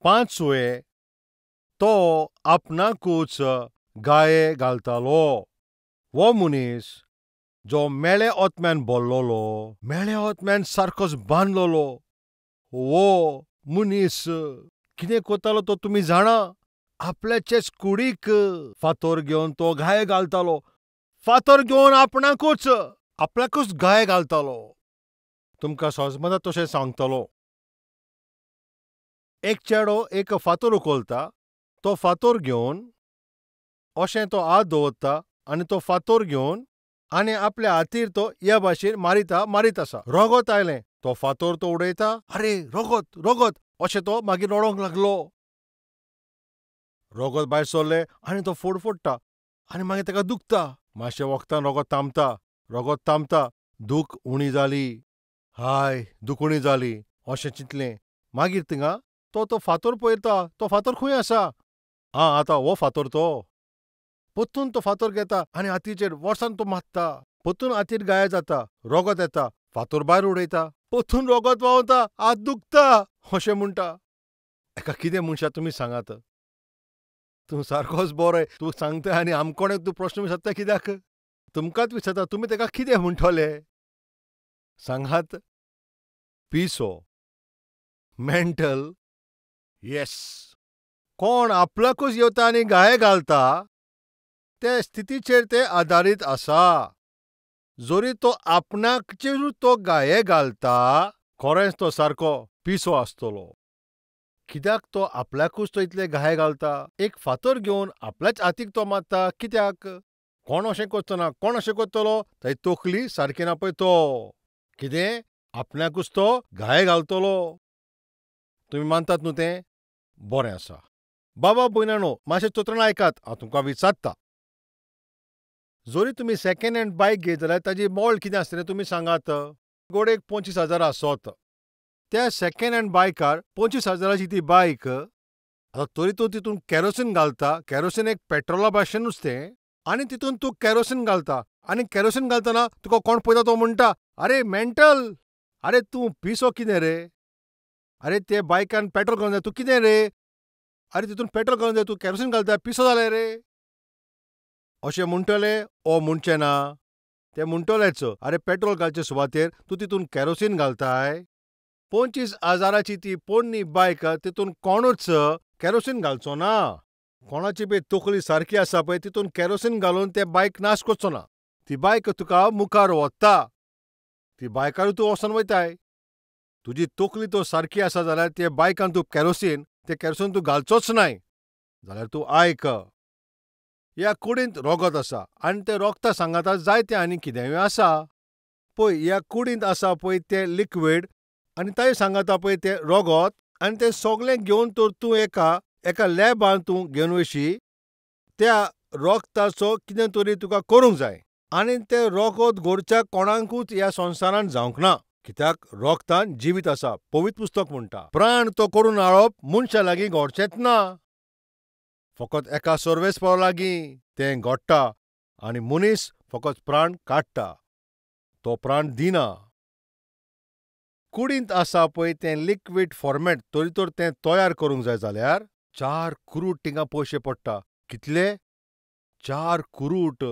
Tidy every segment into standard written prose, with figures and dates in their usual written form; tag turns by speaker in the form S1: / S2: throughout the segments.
S1: पांचवे तो आपणाकूच गाये घालतालो. हो मनीस जो मेळे ओतम्यान भरलोलो, मेळे ओतम्यान सारकोच बांदलोलो, हो मनीस कितें करतालो तो तुमी जाणा? आपल्याचेच कुडीक फातर घेवन तो घाये घालतालो. फातर घेवन आपणाकूच आपल्याकूच घाये घालतालो. तुमकां सोजमता तशें सांगतलो. एक चेडो एक फातर उखलता, तो फातर घेवन अशें तो हात दवरता आनी तो फातर घेवन आनी आपल्या हातीर तो ह्या भाशेन मारिता मारीत आसा. रगत आयलें, तो फातर तो उडयता, अरे रगत रगत अशें तो मागीर रडोंक लागलो. रगत भायर सरलें आनी तो फोडफोडटा आनी मागीर ताका दुखता. मातशें वखदान रगत थांबता, रगत थांबता, दूख उणी जाली, हाय दूख उणी जाली अशें चिंतलें. मागीर थिंगा तो तो फातर पळयता, तो फातर खंय आसा? आं आतां हो फातर. तो परतून तो फातर घेता आनी हातीचेर वर्सान तो मारता. परतून हातीर गाये जाता, रगत येता, फातर भायर उडयता, परतून रगत व्हांवता, हात दुखता अशें म्हणटा. एका कितें मनशा तुमी सांगात? तूं सारकोच बरो, तूं सांगता आनी आमकोणेक तूं प्रस्न विचारता कित्याक? तुमकांच विचारता, तुमी ताका कितें म्हणटले सांगात? पिसो, मेंटल. येस, कोण आपल्याकूच येता आनी घाये घालता ते स्थितीचेर ते आदारीत आसा. जरी तो आपणाचेरूच तो घाये घालता, खरेंच तो सारको पिसो आसतलो. कित्याक तो आपल्याकूच तो इतले घाये घालता? एक फातर घेवन आपल्याच हातीक तो मारता कित्याक? कोण अशें करचो ना. कोण अशें करतलो? ताची तकली सारकी ना पळय तो. कितें आपल्याकूच तो घाये घालतलो. तुमी मानतात न्हू तें? बरें आसा. बाबा भयणांनो, मातशें चोत्रणां आयकात, हांव तुमकां विचारता. जरी तुमी सेकंड हँड बायक घेत जाल्यार ताजी मोल कितें आसतलें तुमी सांगात? गोडेक 25,000 आसत. त्या सेकंड हँड बायकार 25,000ची ती बायक. आतां तरी तूं तितून कॅरोसीन घालता. कॅरोसीन एक पेट्रोला भाशेनूच तें, आनी तितून तूं कॅरोसीन घालता आनी कॅरोसीन घालतना तुका कोण पळयता तो म्हणटा, अरे मेंटल, अरे तूं पिसो कितें रे, अरे ते बायकान पेट्रोल घालूंक जाय, तूं कितें रे, अरे तितून पेट्रोल घालूंक जाय, तूं कॅरोसीन घालता, पिसो जालें रे, अशें म्हणटले? ओ म्हणचें ना. ते म्हणटलेच, अरे पेट्रोल घालचे सुवातेर तूं तितून कॅरोसीन घालताय. 25,000ची ती पोन्नी बायक, तितून कोणूच कॅरोसीन घालचो ना. कोणाची बी तकली सारकी आसा पळय तितून कॅरोसीन घालून ते बायक नाश करचो ना. ती बायक तुका मुखार व्हरता, ती बायकार तूं वचोन वयताय. तुजी तकली तो सारकी आसा जाल्यार ते बायकान तूं कॅरोसीन, ते कॅरोसीन तूं घालचोच नाय. जाल्यार तूं आयक, ह्या कुडींत रगत आसा आनी तें रगता सांगाता जायतें आनी कितेंय आसा. पळय ह्या कुडींत आसा पळय तें लिक्वीड आनी ताणें सांगाता पळय तें रगत, आनी तें सगळें घेवन तर तूं एका एका लॅबान तूं घेवन वयशी, त्या रगताचो कितें तरी तुका करूंक जाय. आनी तें रगत घरच्या कोणाकूच ह्या संवसारांत जावंक ना. कित्याक रगतान जिवीत आसा. पवित्र पुस्तक म्हणटा, प्राण तो करून हाडप मनशा लागीं घडचेंच ना, फकत एका सर्वेस्परा लागीं तें घडटा आनी मनीस फकत प्राण काडटा, तो प्राण दिना. कुडींत आसा पळय तें लिक्वीड फॉर्मेट तरी तर तें तयार करूंक जाय जाल्यार 4 कुरूट थिंगा पयशे पडटा. कितले? 4 कुरूट.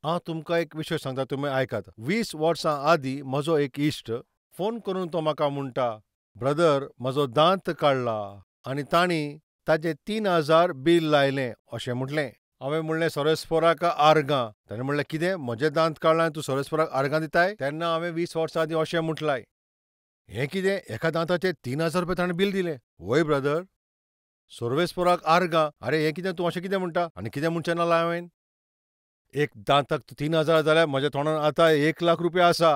S1: हांव तुमकां एक विशय सांगता, तुमी आयकात. 20 वर्सां आदीं म्हजो एक इश्ट फोन करून तो म्हाका म्हणटा, ब्रदर म्हजो दांत काडला आनी तांणी ताजें 3,000 बील लायलें अशें म्हटलें. हांवें म्हणलें सोरेस्पोराक आर्गां. ताणें म्हणलें कितें, म्हजें दांत काडलां आनी तूं सोरेस्पोराक आर्गां दिताय? तेन्ना हांवें 20 वर्सां आदीं अशें म्हटलाय. हें कितें, एका दांताचें 3,000 रुपया ताणें बील दिलें? वय ब्रदर, सोर्वेस्पोराक आर्गां. अरे हें कितें, तूं अशें कितें म्हणटा? आनी कितें म्हणचें ना हांवें? एक दांताक 3,000 जाल्यार म्हज्या तोंडान आतां 1 लाख रुपया आसा.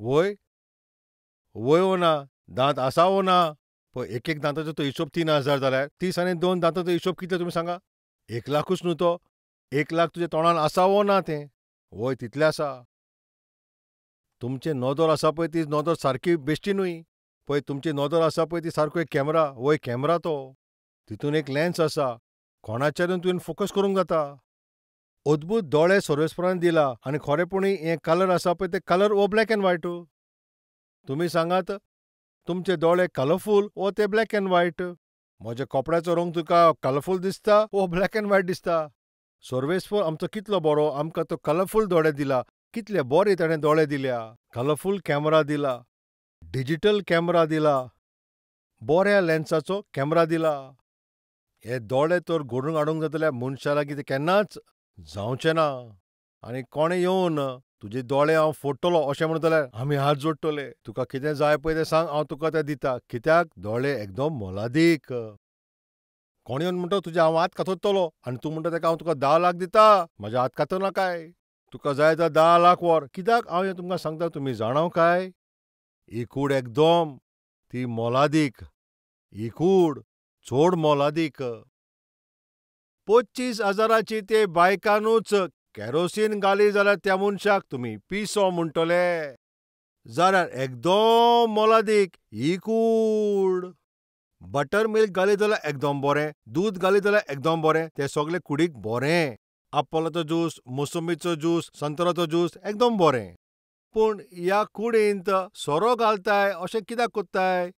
S1: वय वय वो ना, दांत आसा वो ना? पळय एक एक दांताचो तो हिशोब 3,000 जाल्यार 30 आनी 2 दांताचो हिशोब कितले तुमी सांगा? 1 लाखूच न्हू तो. 1 लाख तुज्या तोंडान आसा वो ना तें? वय तितलें आसा. तुमचें नदर आसा पळय ती नदर सारकी बेश्टी न्हय. पळय तुमची नदर आसा पळय ती सारको एक कॅमरा. वय कॅमरा तो, तितून एक लेन्स आसा, कोणाचेरूय तुवें फोकस करूंक जाता. अद्भुत दोळे सर्वेस्परान दिला आनी खरेपणी हें कलर आसा पळय ते कलर हो ब्लॅक एंड व्हायट. तुमी सांगात, तुमचे दोळे कलरफूल वो ते ब्लॅक अँड व्हायट? म्हज्या कपड्याचो रंग तुका कलरफूल दिसता वो ब्लॅक अँड व्हायट दिसता? सर्वेस्पर आमचो कितलो बरो, आमकां तो कलरफूल दोळे दिला. कितले बरे ताणें दोळे दिल्या. कलरफूल कॅमेरा दिला, डिजिटल कॅमेरा दिला, बऱ्या लेन्साचो कॅमेरा दिला. हे दोळे तर घडोवन हाडूंक जातल्या मनशा लागीं ते केन्नाच जावचें ना. आनी कोणें येवन तुजे दोळे हांव फोडटलो अशें म्हणत जाल्यार आमी हात जोडटले. तुका कितें जाय पळय तें सांग, हांव तुका तें दिता. कित्याक दोळे एकदम मोलादीक. कोण येवन म्हणटा तुजे हांव हात कातरतलो आनी तूं म्हणटा तेका हांव तुका 10 लाख दिता, म्हज्या हात कातर नाकाय, तुका जाय तर 10 लाख व्हर. कित्याक हांव हें तुमकां सांगता तुमी जाणाव काय? ही कूड एकदम ती मोलादीक, ही कूड चड मोलादीक. 25,000ची ते बायकानूच केरोसीन घाली जाल्यार त्या मनशाक तुमी पिसो म्हणटले. जाल्यार एकदम मोलादीक ही कूड. बटर मिल्क घाली जाल्यार एकदम बरें, दूद घाली जाल्यार एकदम बरें, तें सगळें कुडीक बरें. आप्पलाचो ज्यूस, मोसंबीचो ज्यूस, संत्राचो ज्यूस एकदम बरें. पूण ह्या कुडींत सोरो घालताय अशें कित्याक कोत्ताय?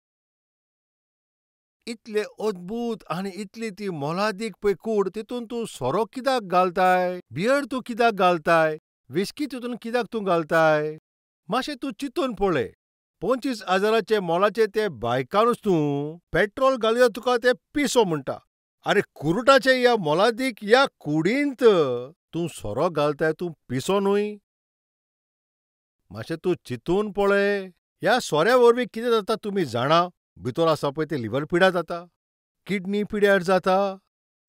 S1: इतले अद्भूत आनी इतली ती मोलादीक पळय कूड, तितून तूं सोरो कित्याक घालताय? बियर तूं कित्याक घालताय? विस्की तितून कित्याक तूं घालताय? मातशें तूं चिंतून पळय. 25,000चे मोलाचे ते बायकानूच तूं पेट्रोल घालया तुका ते पिसो म्हणटा. आरे कुरुटाचे ह्या मोलादीक ह्या कुडींत तूं सोरो घालताय, तूं पिसो न्हय? मातशें तूं चिंतून पळय. ह्या सोऱ्या वरवीं कितें जाता तुमी जाणा? भितर आसा पळय ते लिवर पिड्यार जाता, किडनी पिड्यार जाता.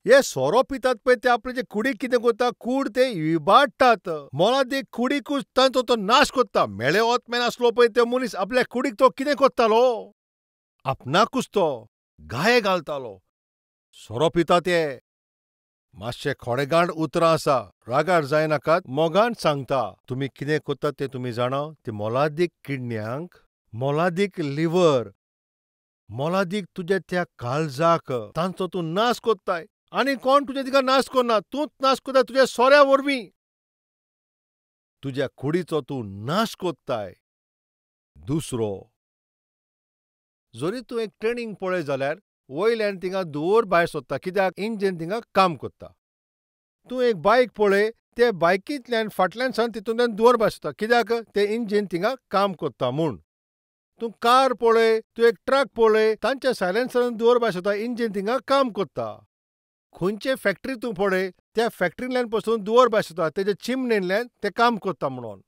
S1: हे सोरो पितात पळय ते आपले कुडीक कितें करता? कूड ते इबाडटात. मोलादीक कुडीकूच तांचो तो नाश करता. मेळे ओतमेन आसलो पळय ते मनीस आपल्या कुडीक तो कितें करतालो? आपणाकूच तो गाये घालतालो. सोरो पिता ते. मातशे खोडेगांड उतरां आसा, रागार जायनाकात, मोगान सांगता. तुमी कितें करतात तें तुमी जाणा? ते मोलादीक किडण्यांक, मोलादीक लिवर, मोलादीक तुज्या त्या काळजाक तांचो तूं नाश कोत्ताय. आनी कोण तुज्या तिका नाश करना, तूंच नाश करता तुज्या सोऱ्या वरवीं. तुज्या कुडीचो तूं नाश कोत्ताय. दुसरो, जरी तूं एक ट्रेनींग पळय जाल्यार वयल्यान थिंगा धुंवर भायर सोदता, कित्याक इंजन थिंगा काम करता. तूं एक बायक पळय, ते बायकींतल्यान फाटल्यान सावन तितूंतल्यान धुंवर भायर सोदता, कित्याक ते इंजीन थिंगा काम करता म्हूण. तूं कार पळय, तूं एक ट्रक पळय, तांच्या सायलेन्सरान धुंवर भायर सोदता, इंजीन थिंगा काम करता. खंयचे फॅक्टरी तूं पळय, त्या फॅक्टरींतल्यान पसून धुंवर भायर सोदता, तेजे चिमणेंतल्यान ते काम करता म्हणून.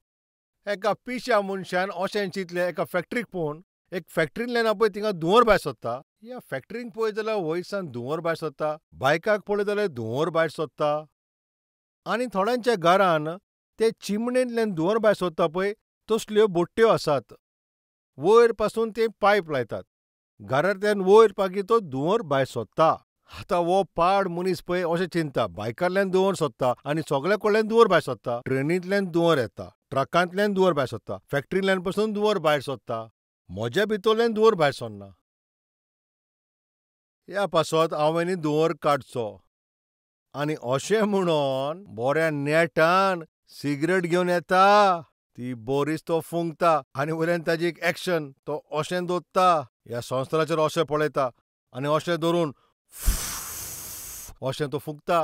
S1: एका पिश्या मनशान अशें चिंतलें, एका फॅक्टरीक पळोवन, एक फॅक्टरींतल्यान पळय थिंगा धुंवर भायर सोदता. ह्या फॅक्टरींक पळय जाल्यार वयरसान धुंवर भायर सोदता, बायकाक पळय जाल्यार धुंवर भायर सोदता. आनी थोड्यांच्या घरान ते चिमणेंतल्यान धुंवर भायर सोदता पळय तसल्यो बोट्यो आसात. वयर पासून ते पायप लायतात, घरांतल्यान वयर मागीर तो धुंवर भायर सोदता. आतां हो पाड मनीस पळय अशें चिंता, बायकांतल्यान धुंवर सोदता आनी सगल्या कडल्यान धुंवर भायर सोदता. ट्रेनींतल्यान धुंवर येता, ट्रकांतल्यान धुंवर भायर सोदता, फॅक्टरींतल्यान पसून धुंवर भायर सोदता, म्हज्या भितरल्यान धुंवर भायर सरना. ह्या पासत हांवें धुंवर काडचो. आनी अशें म्हणून बऱ्या नेटान सिगरेट घेवन येता, ती बरीच तो फुंकता आनी वयल्यान ताजी एक एक्शन, तो अशें दवरता, ह्या संवसाराचेर अशें पळयता आनी अशें धरून अशें तो फुंकता,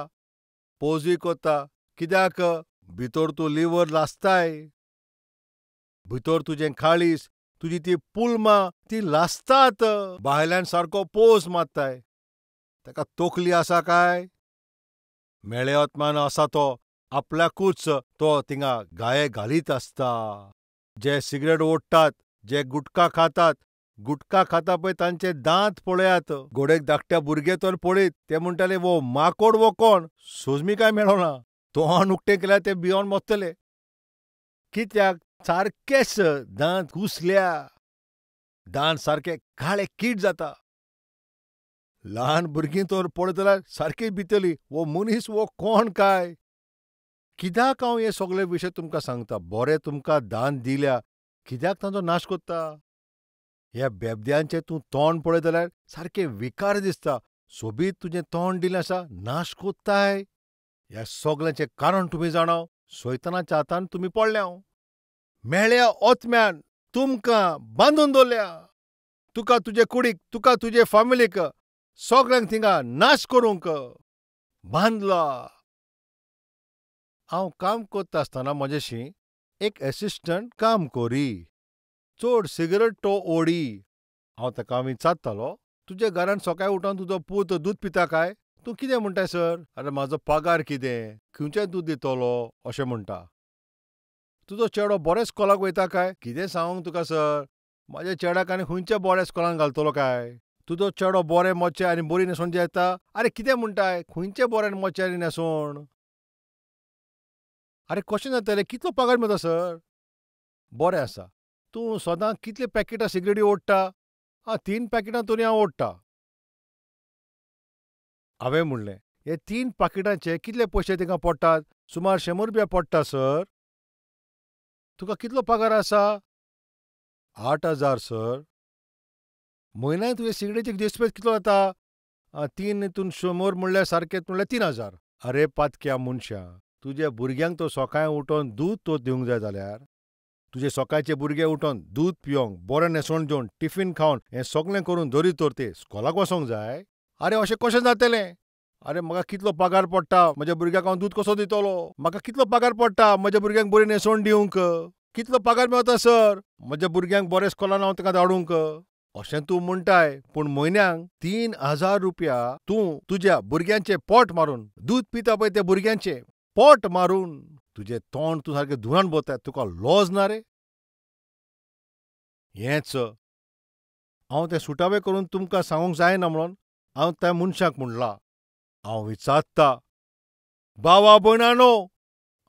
S1: पोजूय करता. कित्याक भितर तूं लिवर लासताय, भितर तुजें काळीज, तुजी ती पुलमां ती लासतात. भायल्यान सारको पोज मारताय. ताका तकली आसा काय? मेळे आत्मान आसा तो, आपल्याकूच तो थिंगा गाये घालीत आसता. जे सिगरेट ओडटात, जे गुटखा खातात, गुटखा खाता पळय तांचे दांत पळयात. घोडेक धाकट्या भुरगे तर पळयत ते म्हणटाले वो माकोड वो कोण, सोजमी काय मेळना. तोंड उक्तें केल्यार ते भियोन मरतले. कित्याक सारकेच दांत घुसल्या, दांत सारके काळे कीट जाता. ल्हान भुरगीं तर पळयत जाल्यार सारकी भितली, वो मनीस वो कोण काय. कित्याक हांव हे सगळे विशय तुमकां सांगता? बरें तुमकां दान दिल्या, कित्याक तांचो नाश करता? ह्या बेबद्यांचें तूं तोंड पळयत जाल्यार सारकें विकार दिसता. सोबीत तुजें तोंड दिलें आसा, नाश कोत्ताय. ह्या सगळ्यांचें कारण तुमी जाणा, सैतानाच्या हातान तुमी पडल्या. मेळ्या ओतम्यान तुमकां बांदून दवरल्या. तुका तुजे कुडीक, तुका तुजे फामिलीक, सगळ्यांक थिंगा नाश करूंक बांदला. हांव काम करता आसतना म्हजेशी एक एसिस्टंट काम करी. चड सिगरेट तो ओडी. हांव ताका विचारतालो, तुज्या घरान सकाळीं उठोन तुजो पूत दूद पिता काय? तूं कितें म्हणटाय सर? अरे म्हाजो पगार कितें, खंयचें दूद दितलो अशें म्हणटा. तुजो चेडो बरें स्कॉलाक वयता काय? कितें सांगूंक तुका सर, म्हाज्या चेड्याक आनी खंयच्या बऱ्या स्कॉलान घालतलो काय? तुजो चेडो बरें मोचे आनी बरी न्हेसोवन येता? अरे कितें म्हणटाय, खंयचें बरें मोचे आनी न्हेसोण? अरे कशें जातलें, कितलो पगार मेळटा सर? बरें आसा. तूं सदां कितले पॅकेटां सिगरेटी ओडटा? आं, 3 पॅकेटां तरी हांव ओडटा. हांवें म्हणलें, हे 3 पाकिटांचे कितले पयशे तिका पडटात? सुमार 100 रुपया पडटा सर. तुका कितलो पगार आसा? 8,000 सर. म्हयन्याक तुजे सिगरेटीक दिसपेस कितलो जाता? 3 हितून 100 म्हणल्यार सारकें म्हणल्यार 3,000. अरे पातक्या मनशा, तुज्या भुरग्यांक तो सकाळीं उठोवन दूद तो दिवंक जाय जाल्यार तुजे सकाळचे भुरगे उठोवन दूद पिवंक, बरें न्हेसण जेवन, टिफीन खावन, हें सगळें करून दरी तर ते स्कॉलाक वचोंक जाय. अरे अशें कशें जातलें? अरे म्हाका कितलो पगार पडटा, म्हज्या भुरग्याक हांव दूद कसो दितलो? म्हाका कितलो पगार पडटा म्हज्या भुरग्यांक बरी न्हेसवण दिवंक? कितलो पगार मेळटा सर म्हज्या भुरग्यांक बरें स्कॉलान हांव ताका धाडूंक? अशें तूं म्हणटाय, पूण म्हयन्याक 3,000 रुपया तूं तुज्या भुरग्यांचें पोट मारून, दूद पिता पळय त्या भुरग्यांचें पोट मारून तुजें तोंड तूं सारकें धुरान भरता, तुका लॉज ना रे? हेंच हांव तें सुटावें करून तुमकां सांगूंक जायना म्हणून हांव त्या मनशाक म्हणलां. हांव विचारता भावा भयणानो,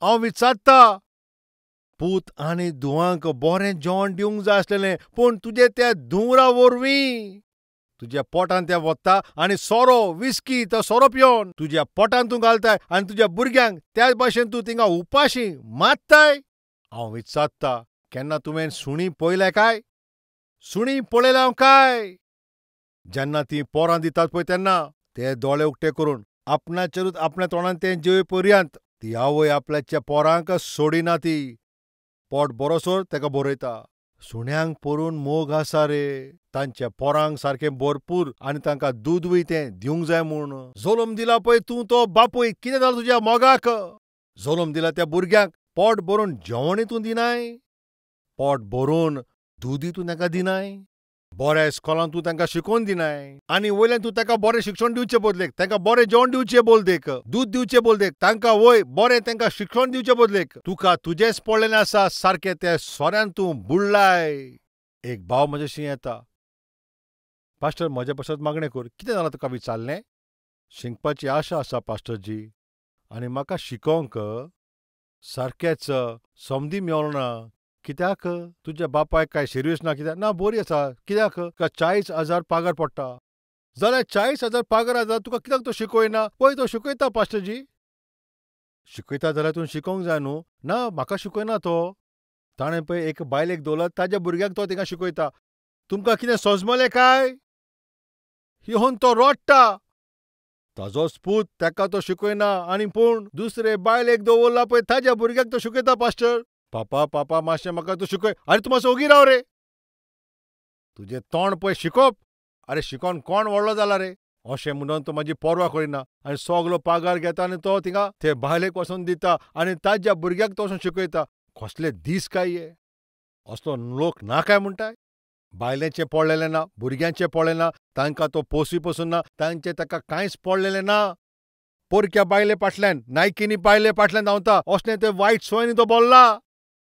S1: हांव विचारता, पूत आनी धुवांक बरें जेवण दिवंक जाय आसलेलें, पूण तुजे त्या धुंवरा वरवीं तुज्या पोटान तें वता आनी सोरो, विस्की, तो सोरो पिवन तुज्या पोटान तूं घालताय आनी तुज्या भुरग्यांक त्याच भाशेन तूं थिंगा उपाशी मारताय. हांव विचारता, केन्ना तुवें सुणी पळयल्या काय? सुणी पळयल्या हांव काय? जेन्ना तीं पोरां दितात पळय तेन्ना ते दोळे उक्ते करून आपणाचेरूच आपल्या तोंडान तें जेवे पर्यंत ती आवय आपल्याच्या पोरांक सोडिना, ती पोट बरोसर तेका बरयता. सुण्यांक परून मोग आसा रे, तांच्या पोरांक सारकें भरपूर आनी तांकां दूदूय तें दिवंक जाय म्हूण. जल्म दिला पळय तूं तो बापूय, कितें जालां तुज्या मोगाक? जल्म दिला त्या भुरग्यांक पोट भरून जेवणूय तूं दिनाय, पोट भरून दूदूय तूं तांकां दिनाय, बऱ्या इस्कॉलान तूं तांकां शिकोवन दिनाय, आनी वयल्यान तूं तांकां बरें शिक्षण दिवचें बदलेक, तांकां बरें जेवण दिवचें बदलेक, दूद दिवचें बदलेक, तांकां वय बरें तांकां शिक्षण दिवचें बदलेक तुका तुजेंच पडलेलें आसा सारकें त्या सोऱ्यान तूं बुडलाय. एक भाव म्हजेशी येता, पास्टर म्हज्या पासत मागणें कर. कितें जालां तुका विचारलें? शिकपाची आशा आसा पास्टरजी, आनी म्हाका शिकोवंक सारकेंच समदी मेळना. कित्याक? तुज्या बापायक काय सिरियस ना? कित्याक ना, बरी आसा. कित्याक? तुका 40,000 पगार पडटा जाल्यार 40,000 पगार आसा, तुका कित्याक तो शिकयना? पळय तो शिकयता पास्टरजी. शिकयता जाल्यार तूं शिकोवंक जाय न्हू. ना, म्हाका शिकयना तो. ताणें पळय एक बायलेक दवरला, ताज्या भुरग्यांक तो थिंगा शिकयता. तुमकां कितें सोजमलें काय? येवन तो रडटा, ताजोच पूत ताका तो शिकयना, आनी पूण दुसरे बायलेक दवरला पळय ताज्या भुरग्याक तो शिकयता. पास्टर, पापा पापा मातशें म्हाका तूं शिकय. अरे तूं मातसो ओगी राव रे, तुजें तोंड पळय शिकोवप. अरे शिकोवन कोण व्हडलो जाला रे? अशें म्हणून तो म्हाजी पर्वा करिना आनी सगलो पगार घेता आनी तो थिंगा ते बायलेक वचोन दिता आनी ताज्या भुरग्याक तो वचोन शिकयता. कसले दीस काय हे? असलो लोक ना काय म्हणटाय? बायलेचें पडलेलें ना, भुरग्यांचें पडलें ना, तांकां तो पोसी पसून ना, तांचें ताका कांयच पडलेलें ना. पोरक्या बायले फाटल्यान, नायकिनी बायले फाटल्यान धांवता, असलें ते वायट सोयनी तो बोल्ला.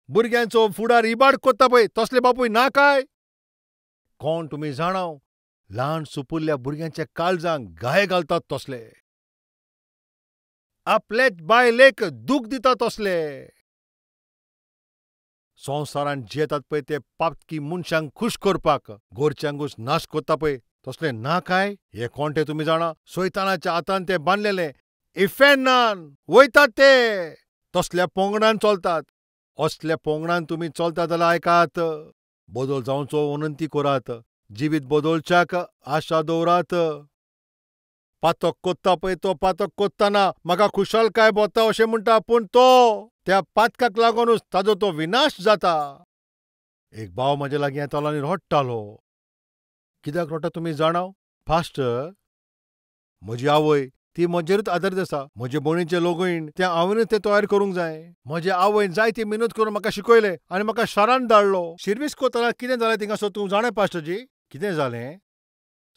S1: भुरग्यांचो फुडार इबाड कोत्ता पळय तसले बापूय ना काय? कोण तुमी जाणाव, ल्हान सुपुल्ल्या भुरग्यांच्या काळजांक घाये घालतात तसले, आपलेच बायलेक दूख दितात तसले. संवसारान जियेतात पळय ते पापकी मनशांक खूश करपाक गोरच्यांकूच नाश कोत्ता पळय तसले ना काय? हे कोण ते तुमी जाणा? सैतानाच्या हातान ते बांदलेले इफेर्नान वयतात ते, तसल्या पोंगडान चलतात. असल्या पोंगडान तुमी चलता जाल्यार आयकात, बदल जावचो विनंती करात, जिवीत बदलच्याक आशा दवरात. पातक कोत्ता पळय तो पातक कोत्ताना म्हाका खुशालकाय भोवता अशें म्हणटा, पूण तो त्या पातकाक लागूनच ताजो तो विनाश जाता. एक भाव म्हजे लागीं येतालो आनी रडटालो, कित्याक रडटा तुमी जाणाव? पास्टर, म्हजी आवय ती म्हजेरूच आदारीत आसा. म्हजे भयणीचें लगीन तें हांवेनूच तें तयार करूंक जाय. म्हजे आवयन जायती मेहनत करून म्हाका शिकयलें आनी म्हाका शारांत धाडलो. शिर्वीस करतना कितें जालें थिंगासर तूं जाणा पास्टरजी? कितें जालें?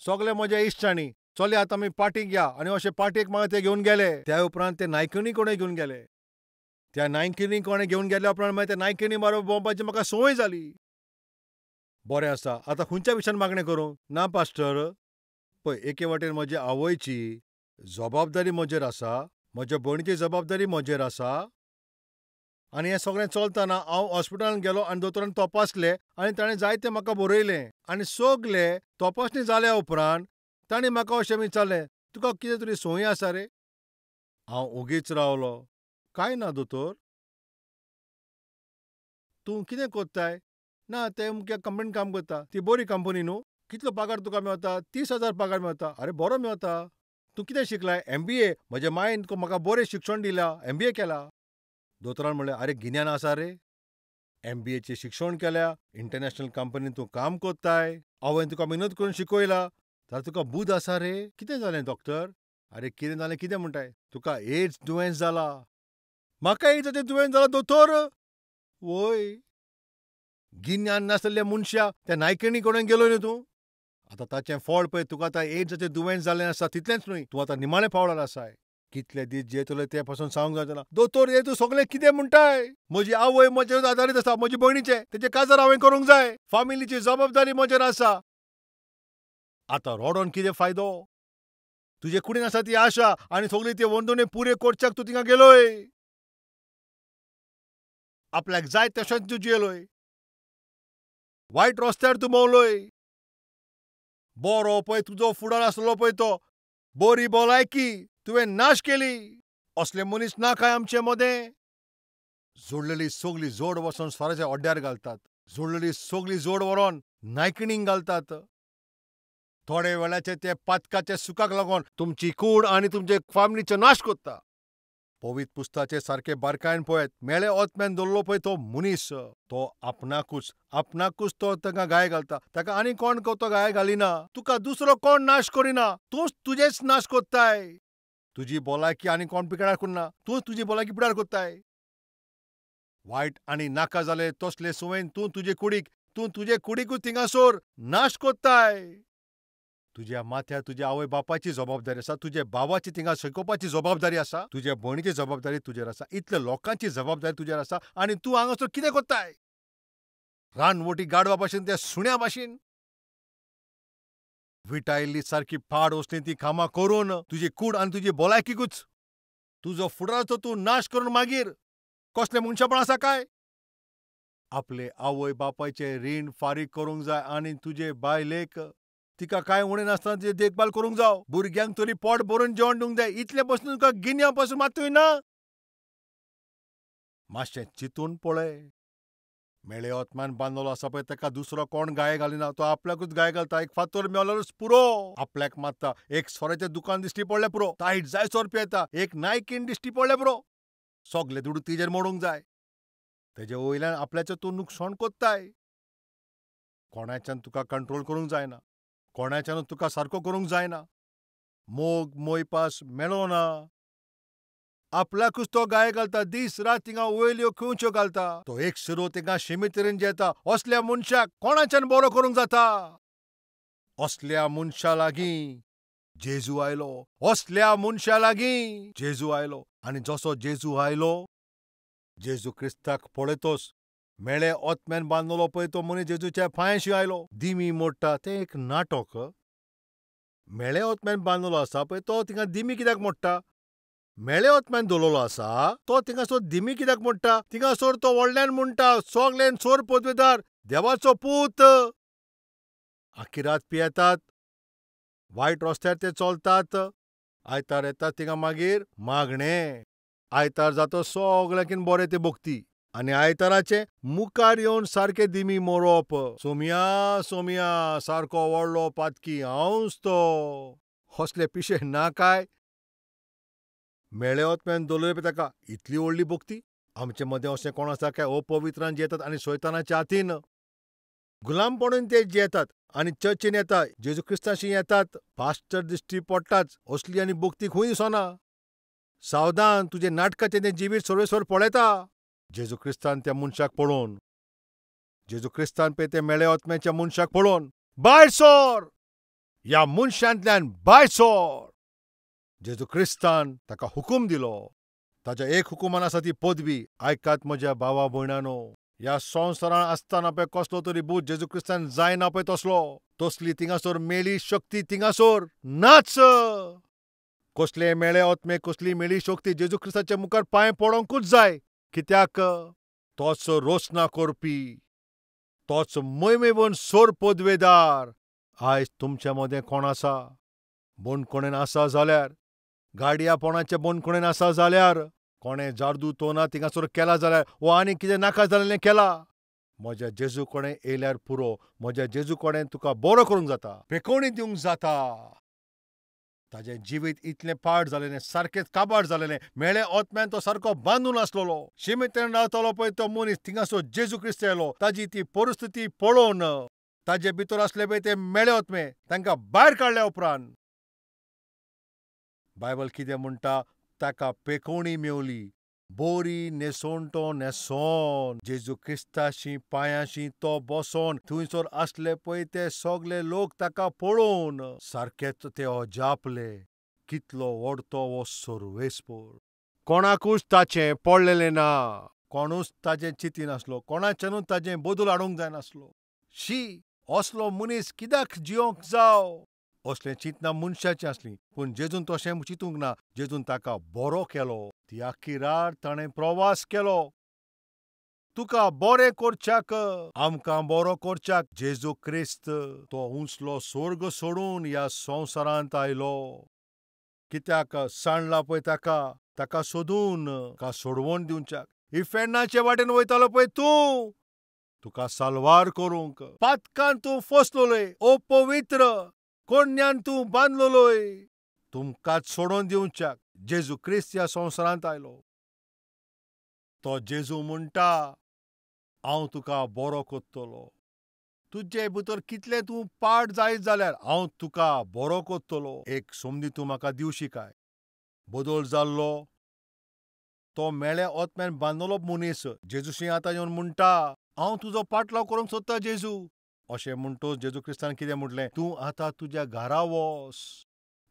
S1: सगळे म्हज्या इश्टांनी चले आतां आमी पार्टीक या आनी अशे पार्टीक म्हाका ते घेवन गेले. त्या उपरांत ते नायकिणी कोणें घेवन गेले. त्या नायकिणी कोणें घेवन गेल्या उपरांत मागीर त्या नायकिणी बरोबर भोंवपाची म्हाका संवय जाली. बरें आसा, आतां खंयच्या विशयान मागणें करूं? ना पास्टर, पळय एके वाटेन म्हजे आवयची जबाबदारी म्हजेर आसा, म्हज्या भयणीची जबाबदारी म्हजेर आसा आनी हें सगळें चलतना हांव हॉस्पिटलांत गेलो आनी दोतोरान तपासलें आनी ताणें जायतें म्हाका बरयलें आनी सगलें तपासणी जाल्या उपरांत ताणें म्हाका अशें विचारलें, तुका कितें तरी संवय आसा रे? हांव ओगीच रावलो. कांय ना दोतोर. तूं कितें कोत्ताय? ना ते अमक्या कंपनीन काम करता. ती बरी कंपनी न्हू? कितलो पगार तुका मेवता? 30,000 पगार मेवता. आरे बरो मेवता. तूं कितें शिकलाय? MBA. म्हज्या मायन म्हाका बरें शिक्षण दिलां, MBA केला. दोतोरान म्हणलें, आरे गिन्यान आसा रे, MBAचें शिक्षण केल्या, इंटरनॅशनल कंपनीन तूं काम कोत्ताय, आवयन तुका मेहनत करून शिकयला, जाल्यार तुका बूद आसा रे. कितें जालें डॉक्टर? आरे कितें जालें कितें म्हणटाय? तुका एड्स दुयेंस जाला. म्हाका एड्साचें दुयेंस जाला दोतोर? वय, गिन्यान नासलेल्या मनशा त्या नायकिणी कडेन गेलो न्हू तूं. आतां ताचें फळ पळय, तुका आतां एड्साचें दुयेंस जालें आसा. तितलेंच न्हय, तूं आतां निमाणें पावलार आसाय. कितले दीस जियेतले ते पासून सांगूंक जावचें ना. दोतोर, हे तूं सगळें कितें म्हणटाय? म्हजी आवय म्हजेर आदारीत आसा, म्हजी भयणीचें, तेजें काजार हांवें करूंक जाय, फामिलीची जबाबदारी म्हजेर आसा. आतां रडोन कितें फायदो? तुजे कुडीन आसा ती आशा आनी सगळी ती वंदोवणी पुरे करच्याक तूं थिंगा गेलोय. आपल्याक जाय तशेंच तूं जियेलोय. वायट रस्त्यार तूं भोंवलोय. बरो पळय तुजो फुडार आसलो पळय तो, बरी भलायकी तुवें नाश केली. असले मनीस ना काय आमचे मदें? जोडलेली सगली जोड वचोन सोराच्या अड्ड्यार घालतात, जोडलेली सगली जोड व्हरोन नायकिणींक घालतात. थोडे वेळाचे ते पातकाचे सुखाक लागून तुमची कूड आनी तुमचे फामिलीचो नाश करता. पवित्र पुस्ताचे सारके बारकायेन पळयत मेळे ओतम्यान दवरलो पळय तो मनीस, तो आपणाकूच आपणाकूच तो ताका गाय घालता. ताका आनी कोण तो गाय घालिना. तुका दुसरो कोण नाश करिना, तूंच तुजेच नाश कोत्ताय. तुजी भलायकी आनी कोण पिड्यार करना, तूंच तुजी भलायकी पिड्यार कोत्ताय. वायट आनी नाका जाले तसले संवयेन तूं तुजे कुडीक, तूं तुजे कुडीकूच थिंगासर नाश कोत्ताय. तुज्या माथ्यार तुज्या आवय बापायची जबाबदारी आसा, तुज्या बाबाची थिंगा शिकोवपाची जबाबदारी आसा, तुज्या भयणीची जबाबदारी तुजेर आसा, इतले लोकांची जबाबदारी तुजेर आसा आनी तूं हांगासर कितें कोत्ताय? रानवटी गाडवा भाशेन, त्या सुण्या भाशेन विटायल्ली सारकी पाड वसली ती कामां करून तुजी कूड आनी तुजी भलायकीकूच तुजो फुडाराचो तूं नाश करून मागीर कसलें मनशापण आसा काय? आपले आवय बापायचें रीण फारीक करूंक जाय आनी तुजे बायलेक तिका कांय उणें नासतना तिची देखभाल करूंक जाव. भुरग्यांक तरी पोट भरून जेवण दिवंक जाय. इतलें पसून तुका गिन्या पासून मात्तूय ना. मातशें चिंतून पळय. मेळे ओतमान बांदलो आसा पळय ताका दुसरो कोण गाय घालिना, तो आपल्याकूच गाय घालता. एक फातर मेवल्यारूच पुरो आपल्याक मारता. एक सोऱ्याचें दुकान दिश्टी पडलें पुरो, तायट जायसर पियेता. एक नायकीन दिश्टी पडलें पुरो, सगले दुडू तिजेर मोडूंक जाय. तेजे वयल्यान आपल्याचें तूं नुकसाण कोत्ताय. कोणाच्यान तुका कंट्रोल करूंक जायना, कोणाच्यान तुका सारको करूंक जायना. मोग मोयपास मेळो ना, आपल्याकूच तो गाय घालता. दीस रात थिंगा वयल्यो खुंवच्यो घालता. तो एक सुरो थिंगा शिमी तरेन जेता. असल्या मनशाक कोणाच्यान बरो करूंक जाता? असल्या मनशा लागीं जेजू आयलो. असल्या मनशा लागीं जेजू आयलो आनी जसो जेजू आयलो, जेजू क्रिस्ताक पळयतोच मेळे ओतम्यान बांदलो पळय तो मनीस जेजूच्या पांयांशी आयलो. दिमी मोडटा तें एक नाटक. मेळे ओतम्यान बांदलो आसा पळय तो थिंगा दिमी कित्याक मोडटा? मेळे ओतम्यान दवरलेलो आसा तो थिंगासर दिमी कित्याक मोडटा? थिंगासर तो व्हडल्यान म्हणटा, सगल्यान सोर पदवेदार देवाचो पूत. आखी रात पियेतात, वायट रस्त्यार ते चलतात. आयतार येतात थिंगा मागीर मागणें. आयतार जाता सगळ्यांकीन बरें ते भोगती आनी आयताराचें मुखार येवन सारकें दिमी मोरप. सोमया सोमया सारको व्हडलो पातकी हांवच तो. असले पिशे ना काय? मेळे ओतम्यान दवरले पळय ताका इतली व्हडली भोगती. आमचे मदें अशें कोण आसा काय अपवित्रान जियेतात आनी सैतानाच्या हातीन गुलामपणून ते जियेतात आनी चर्चीन येता, जेजू क्रिस्ताशी येतात, पास्टर दिश्टी पडटाच, असली आनी भक्ती खंय दिसना. सावधान, तुजें नाटकाचें तें जिवीत सर्वेस्पर पळयता. जेजू क्रिस्तान त्या मनशाक पळोवन, जेजू क्रिस्तान पळय ते मेळे आत्म्याच्या मनशाक पळोवन, भायर सर, ह्या मनशांतल्यान भायर सर. जेजू क्रिस्तान ताका हुकूम दिलो. ताच्या एक हुकुमान आसा ती पदवी. आयकात म्हज्या भावा भयणानो, ह्या संवसारांत आसतना पळय कसलो तरी भूत जेजू क्रिस्तान जायना पळय तसलो, तसली थिंगासर मेळी शक्ती थिंगासर नाच. कसले मेळे आत्मे, कसली मेळी शक्ती जेजू क्रिस्ताच्या मुखार पांय पडोंकूच जाय. कित्याक तोच रोसना करपी, तोच मोहिमेवन सोर पदवेदार. आयज तुमच्या मदें कोण आसा बंदखणेन आसा जाल्यार, गाडयापणाचे बंदखणेन आसा जाल्यार, कोणें जादू तोना थिंगासर केला जाल्यार, वो आनी कितें नाका जाल्लें केला, म्हज्या जेजू कडेन येयल्यार पुरो. म्हज्या जेजू कडेन तुका बरो करूंक जाता, पेकोवणी दिवंक जाता. ताजें जिवीत इतलें पाड जालेलें, सारकेंच काबार जालेलें, मेळे आत्म्यान तो सारको बांदून आसलेलो. शिमेतेन रावतालो पळय तो मनीस, थिंगासर जेजू क्रिस्त येयलो. ताजी ती परिस्थिती पळोवन ताजे भितर आसले पळय ते मेळे आत्मे तांकां भायर काडल्या उपरांत बायबल कितें म्हणटा, ताका पेकोवणी मेवली, बोरी न्हेसोवन तो न्हेसोन जेजू क्रिस्ताशी पांयांशी तो बसोन थंयसर आसले पळय ते सगळे लोक ताका पळोवन सारकेच ते अजापले, कितलो व्हड तो हो सर्वेस्पर. कोणाकूच ताचें पडलेलें ना, कोणूच ताजें चिंतिनासलो, कोणाच्यानूच ताजें बदल हाडूंक जायनासलो. शी, असलो मनीस कित्याक जियोंक जाव, असलें चिंतना मनशाचें आसलीं. पूण जेजून तशें चिंतूंक ना. जेजून ताका बरो केलो. ती आख्खी रात ताणें प्रवास केलो. तुका बरें करच्याक, आमकां बरो करच्याक जेजू क्रिस्त तो उंचलो स्वर्ग सोडून ह्या संवसारांत आयलो. कित्याक सांडला पळय ताका, ताका सोदून का सोडवण दिवच्याक. इफेर्नाचे वाटेन वयतालो पळय तूं, तुका साल्वार करूंक. पातकान तूं फसलोय, अपवित्र कोण्यान तूं बांदलोय, तुमकांच सोडून दिवच्याक जेजू क्रिस्त ह्या संवसारांत आयलो. तो जेजू म्हणटा, हांव तुका बरो करतलो. तुजे भितर कितलें तूं पाड जायत जाल्यार हांव तुका बरो करतलो. एक संदी तूं म्हाका दिवशी काय. बदल जाल्लो तो मेळ्या आत्म्यान बांदलो मनीस जेजूशी आतां येवन म्हणटा, हांव तुजो पाटलाव करूंक सोदता जेजू. अशें म्हणटच जेजू क्रिस्तान कितें म्हटलें, तूं आतां तुज्या घरा वच,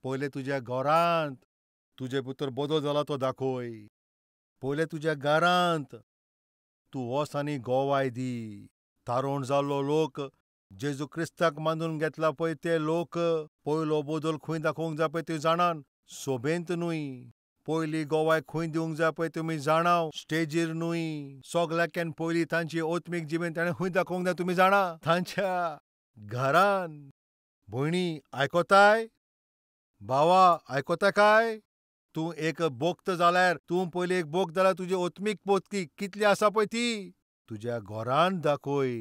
S1: पयलें तुज्या घरांत तुजे भितर बदल जाला तो दाखय. पयलें तुज्या घरांत तूं वच आनी गोवाय दी. तारोण जाल्लो लोक जेजू क्रिस्ताक मानून घेतला पळय ते लोक पयलो बदल खंय दाखोवंक जाय पळय तुमी जाणान, सोबेंत न्हय. पयली गोवाय खंय दिवंक जाय पळय तुमी जाणाव, स्टेजीर न्हय. सगल्याच्यान पयलीं तांची आत्मीक जिबेन ताणें खंय दाखोवंक जाय तुमी जाणा, तांच्या घरान. भयणी आयकोताय, भावा आयकोता काय? तूं एक भक्त जाल्यार, तूं पयलीं एक भक्त जाल्यार तुजी आत्मीक भक्ती कितली आसा पळय ती तुज्या घरान दाखय,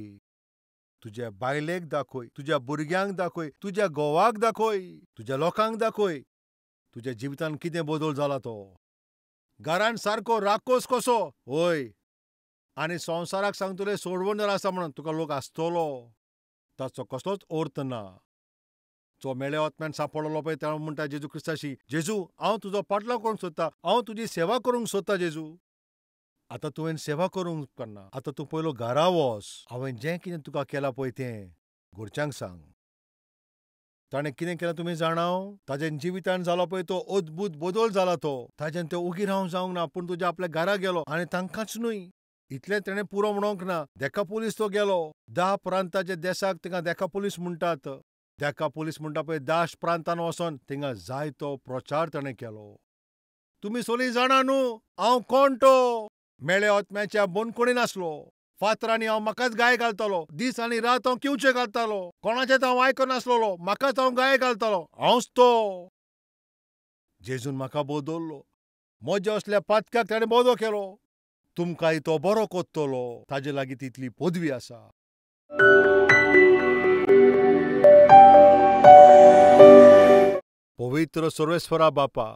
S1: तुज्या बायलेक दाखय, तुज्या भुरग्यांक दाखय, तुज्या घोवाक दाखय, तुज्या लोकांक दाखय तुज्या जिवितान कितें बदल जाला तो. घरान सारको राकोस कसो हय, आनी संवसाराक सांगतले सोडवणदार आसा म्हणून तुका लोक आसतलो, ताचो कसलोच अर्थ ना. जो मेळे आत्म्यान सांपडलो पळय त्या म्हणटा जेजू क्रिस्ताशी, जेजू हांव तुजो पाटलाव करूंक सोदता, हांव तुजी सेवा करूंक सोदता जेजू. आतां तुवें सेवा करूंक उपकारना, आतां तूं पयलो घरा वच, हांवें जें कितें तुका केलां पळय तें घरच्यांक सांग. ताणें कितें केलां तुमी जाणाव? ताज्या जिवितान जालो पळय तो अद्भूत बदल जाला तो. ताज्यान तो ओगी रावंक जावंक ना, पूण तुज्या आपल्या घरा गेलो. आनी तांकांच न्हय, इतलें ताणें पुरो म्हणोंक ना, देकापोलीस तो गेलो. 10 प्रांताच्या देसाक तांकां देकापोलीस म्हणटात. देकापोलीस म्हणटा पळय 10 प्रांतान वचोन थिंगा जायतो प्रचार ताणें केलो. तुमी सगळीं जाणा न्हू हांव कोण तो. मेळे आत्म्याच्या बंदखणीन आसलो, फातरांनी हांव म्हाकाच गाय घालतालो, दीस आनी रात हांव किवचे घालतालो, कोणाचेंच हांव आयकनासलोलो, म्हाकाच हांव गाय घालतालो, हांवच तो. जेजून म्हाका बदल्लो, म्हज्या असल्या पातकाक ताणें बदल केलो. तुमकांय तो बरो करतलो, ताजे लागीं तितली पदवी आसा. पवित्र सर्वेस्परा बापा,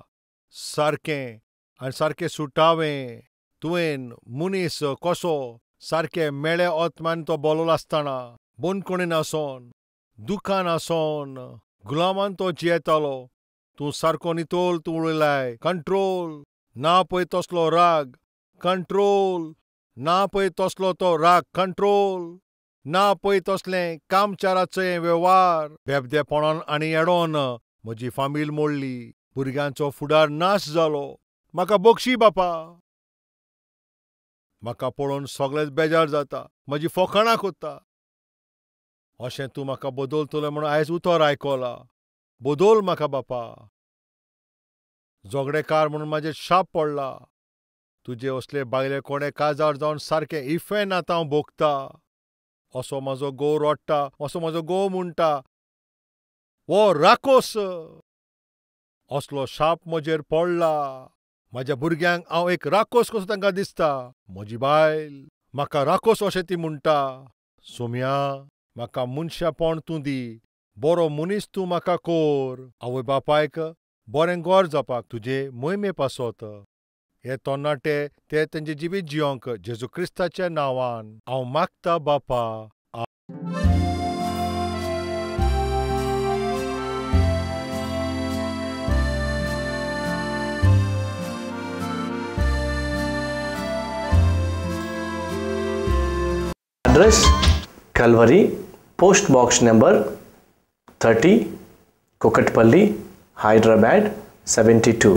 S1: सारकें आनी सारकें सुटावें तुवें मनीस कसो सारकें मेळे आत्म्यान तो बोललो आसतना बंदखणीन आसोन दुकान आसोन गुलामान तो जियेतालो. तूं सारको नितोल तूं उडयलाय कंट्रोल ना पळय तसलो राग कंट्रोल ना पळय तसलो तो राग कंट्रोल ना पळय तसलें कामचाराचें वेव्हार. बेबदेपणान आनी येडोन म्हजी फामील मोडली. भुरग्यांचो फुडार नाश जालो. म्हाका बक्षी बापा. म्हाका पळोवन सगळेच बेजार जाता. म्हजी फोकाणां कोत्ता. अशें तूं म्हाका बदलतलो म्हूण आयज उतर आयकलां. बदल म्हाका बापा. झगडेकार म्हणून म्हाजेर शाप पडला. तुजे असले बायले कोणे काजार जावन सारकें इफेन आतां हांव भोगता. असो म्हाजो घोव रडटा, असो म्हाजो घोव म्हणटा, हो राकोस. असलो शाप म्हजेर पडला. म्हाज्या भुरग्यांक हांव एक राकोस कसो तांकां दिसता. म्हजी बायल म्हाका राकोस अशें ती म्हणटा. सोम्या म्हाका मनशापण तूं दी. बरो मनीस तूं म्हाका कोर. आवय बापायक बरें घर जावपाक तुजे मोहिमे पासत. हे तरणाटे ते तेंचे जिवीत जियोंक जेजू क्रिस्ताच्या नांवान हांव मागता बापा.
S2: Address Calvary, post box number 30, Kukatpally, Hyderabad 72.